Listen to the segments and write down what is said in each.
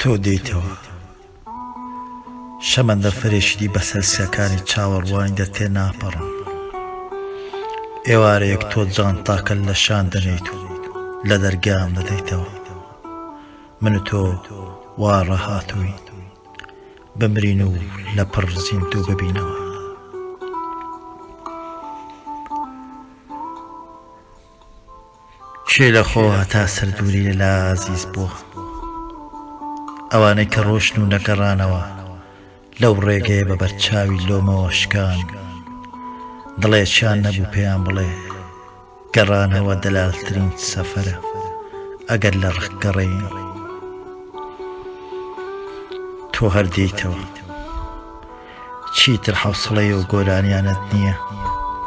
تۆ دێیتەوە. شەمەندەفەرێکی دی بەسەر سیەکانی چاوەڕوانیدا تێناپەڕم. ئێوارەیەک تۆ جانتاکەت لە شان دەنێیت و لە دەرگام دەدەیتەوە. من و تۆ وا ڕاهاتووین بمرین و لەپڕ زیندوو ببینەوە. کێ لە خۆ هەتا سەر دووری لە لا ئازیز بووە؟ ئەوانەی کە ڕۆشن و نەگەڕانەوە لەو ڕێگەیە بە بەرچاوی لۆمەوە شکان، دڵێکیان نەبوو پێیان بڵێ گەڕانەوە دەلالترین سەفەرە ئەگەر لە ڕق گەڕێی. تۆ هەر دێیتەوە. چیتر حەوسڵەی ئەو گۆرانیانەت نییە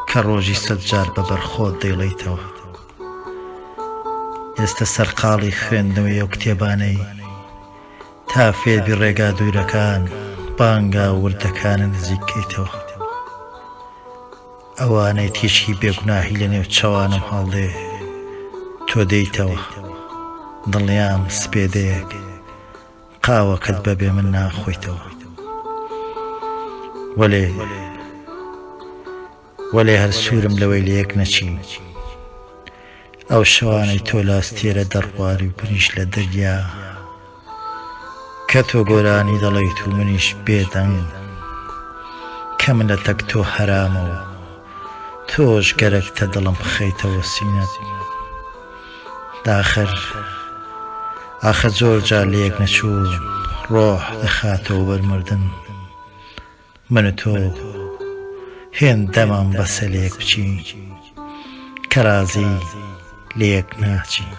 کە ڕۆژی سەدجار بە بەر خۆت دەیڵێیتەوە. ئێستە سەرقاڵی خوێندنەوەی ئەو کتێبانەی تا فێربی ڕێگا دوورەکان بانگا وردەکانە نزیک کەیتەوە. ئەوانەی تیشکی بێگوناهی لە نێو چاوانم هەڵدێ تۆ دێیتەوە. دڵنیام سپێدەیەک قاوەکەت بەبێ من ناخۆیتەوە. وەلێ وەلێ هەر سوورم لەوەی لە یەک نەچین. ئەو شەوانەی تۆ لە ئەستێرە دەڕواری و منیش لە دەریا، کە تۆ گۆرانی دەڵێیت و منیش بێدەنگ، کە من لە تەک تۆ هەرامە و تۆش گەرەکتە دڵم بخەیتەوە سینەت. ئاخر ئاخر زۆر جار لە یەک نەچوون ڕۆح دەخاتەوە بەر مردن. من و تۆ هێندەمان بەسە لە یەک بچین کە ڕازی لە یەک ناچین.